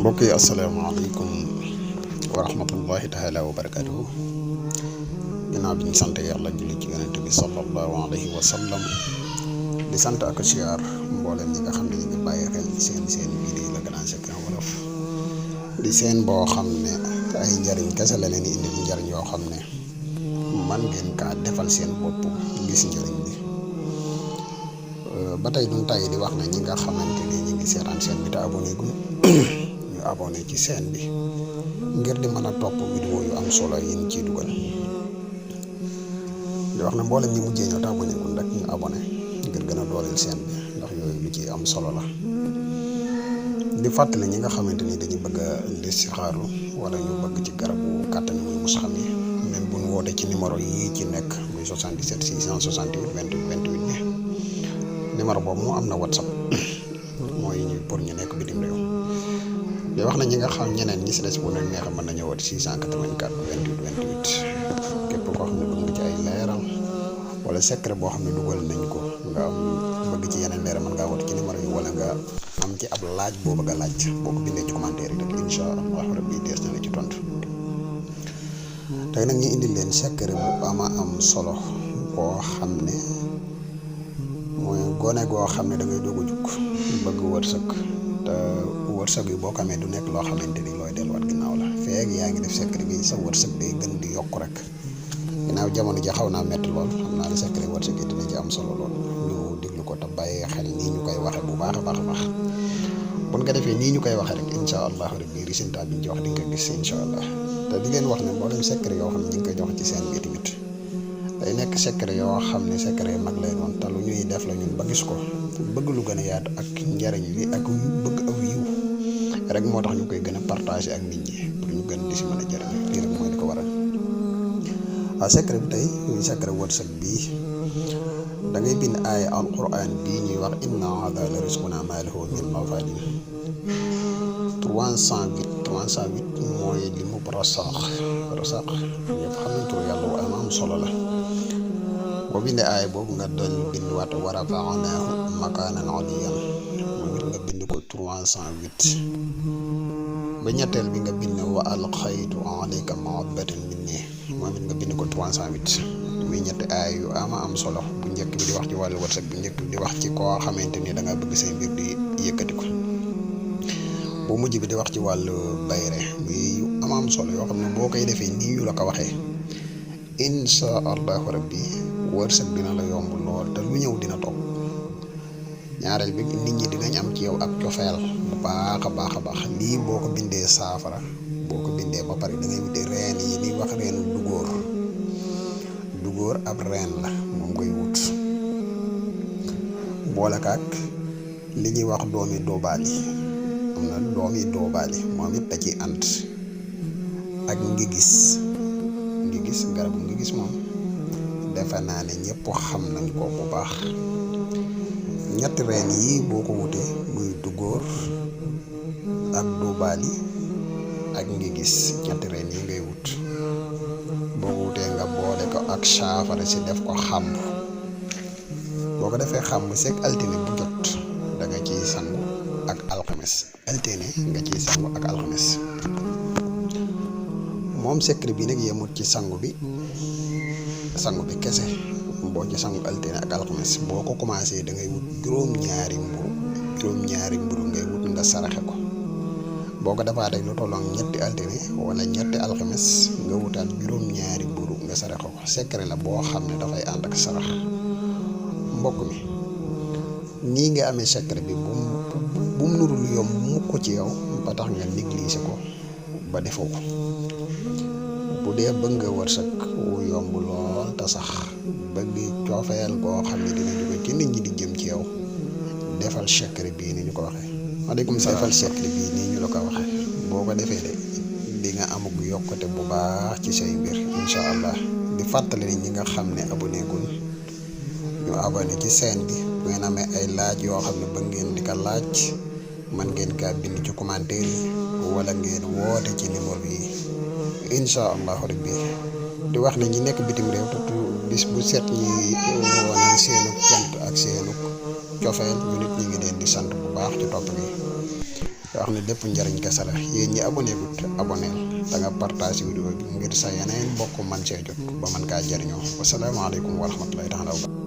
mbokk yi asalaamaaleykum wa rahmatullahi taala wa barakaatuhu. ginnaaw bi ñu sant yàlla julli ci yonent bi sallallahu alayhi wa sallam di sant ak siyaar mboolem ñi nga xam ne ñu ngi bàyyi xel ci seen bii di Le Grand Secret Wolof di seen boo xam ne ay njariñ kese la leen indi njariñ yoo xam ne man ngeen kaa defal seen bopp gis njariñ bi. ba tey duñ tàyyi di wax na ñi nga xamante ni ñu ngi seetaan seen bi te abonné gu ñu abonné ci seen bi ngir di mën a topp vidéo yu am solo yi ñu ciy dugal. di wax na mboolem ñi mujjee ñëw te abonné gu rek ñu abonné ngir gën a dooleel seen bi ndax yooyu lu ci am solo la. di fàttali ñi nga xamante ni dañuy bëgg a listixaaru wala ñu bëgg ci garabu kàttan muy mus xam yi même bu ñu wootee ci numéro yi ci nekk muy 77 668 28 28 bi. numéro boobu moo am na WhatsApp mooy pour ñu nekk bitim réew. di wax na ñi nga xam ñeneen ñi si des bu leen neexee mën nañoo woote 684 28 28 képp koo xam ne bëgg nga ci ay leeral wala secret boo xam ne dugal nañ ko nga am bëgg ci yeneen leeral mën ngaa woote ci numéro yi wala nga am ci ab laaj boo bëgg a laaj boo ko bindee ci commentaire yi rek incha allahu rabbi dees na la ci tontu. tey nag ñu indi leen secret bu am solo boo xam ne mooy gone goo xam ne da ngay doog a jug bëgg wërsëg te wërsëg yi boo ko amee du nekk loo xamante ni looy delluwaat ginnaaw la feeg yaa ngi def secret bi sa wërsëg day gën di yokk rek ginnaaw jamono ji xaw naa metti lool xam naa ne secret wërsëg yi dina ci am solo lool ñu déglu ko te bàyyi xel nii ñu koy waxee bu baax a baax a baax buñ ko defee nii ñu koy waxee rek incha allah rabbi résultat bi ñu jox di nga gis incha allah te di leen wax ne mboolem secret yoo xam ne ñu ngi koy jox ci seen bi tamit day nekk secret yoo xam ne secret mag lay doon te lu ñuy def la ñun ba gis ko bëgg lu gën a yaatu ak njariñ li ak bëgg aw yiw rek moo tax ñu koy gën a partager ak nit ñi pour ñu gën di si mën a jëriñ lii rek mooy li ko waral. waaw secret bi tey muy secret wërsëg bii da ngay bind aaya alquran bii ñuy wax inna hada la rizquna ma lahu min nafadin 308 mooy li mu rasaax ñëpp xam nañ tur yàlla wu am solo la. boo bindee aaya boobu nga doon bind waat wa rafa'naahu makaanan aliyyan moom it nga bind ko 308 ba ñetteel bi nga bind wa alxaytu alayka mahabbatan minni moom it nga bind ko 308 muy ñetti aaya yu am solo bu njëkk bi di wax ci wàllu wërsëg bu njëkk bi di wax ci koo xamante ni da nga bëgg say mbir di yëkkati ko bu mujj bi di wax ci wàllu bayre muy yu am solo yoo xam ne boo koy defee nii ñu la ko waxee insha allahu rabbi wërsëg dina la yomb lool te lu ñëw dina toog. ñaareel bi nit ñi dinañ am ci yow ak cofeel bu baax a baax lii boo ko bindee saafara boo ko bindee ba pare da ngay wute reen yi di wax reenu dugóor ab reen la moom ngay wut boole kaak li ñuy wax doomi doobaali am na doomi doobaali moom it da ciy ànd ak ngi gis garabu ngi gis moom defe naa ne ñëpp xam nañ ko bu baax. ñetti reen yi boo ko wutee muy dugóor ak doobaali ak ngi gis ñetti reen yi ngay wut boo ko wutee nga boole ko ak saafara si def ko xàmb boo ko defee xàmb seeg altine bu jot da nga ciy sangu ak alxames altine nga ciy sangu ak alxames. moom secret bi nag yemut ci sangu bi kese boo ci sangu altine ak alxames boo ko commencé da ngay wut juróom-ñaari mburu ngay wut nga saraxe ko boo ko defaatee lu tollook ñetti altine wala ñetti alxames nga wutaat juróom-ñaari mburu nga saraxe ko secret la boo xam ne dafay ànd ak sarax. mbokk mi nii nga amee secret bi bu mu nuru lu yomb mukk ci yow ba tax nga négligé ko ba defoo ko. bu dee bëgg nga wërsëg wu yomb lool te sax bëgg coofeel boo xam ne dina jóge ci nit ñi di jëm ci yow defal secret bii ni ñu ko waxee. waaleykum salaam. defal secret bii nii ñu la ko waxee boo ko defee de di nga amug yokkute bu baax ci say mbir incha allah. di fàttali ni ñi nga xam ne abonné gul ñu abonné ci chaîne bi bu ngeen amee ay laaj yoo xam ne bëgg ngeen di ko laaj man ngeen kaa bind ci commentaire yi wala ngeen woote ci numéro yi incha allahu rabbi. di wax ne ñi nekk bitim réew te bis bu set ñi wane seenu cant ak seenu cofeel ñu nit ñi ngi leen di sant bu baax ci topp gi yoo xam ne lépp njariñ kese la yéen ñi abonné gut abonné da nga partage vidéo bi ngir sa yeneen mbokk man see jot ba man kaa jariñoo wasalaamaaleykum wa rahmatullahi taala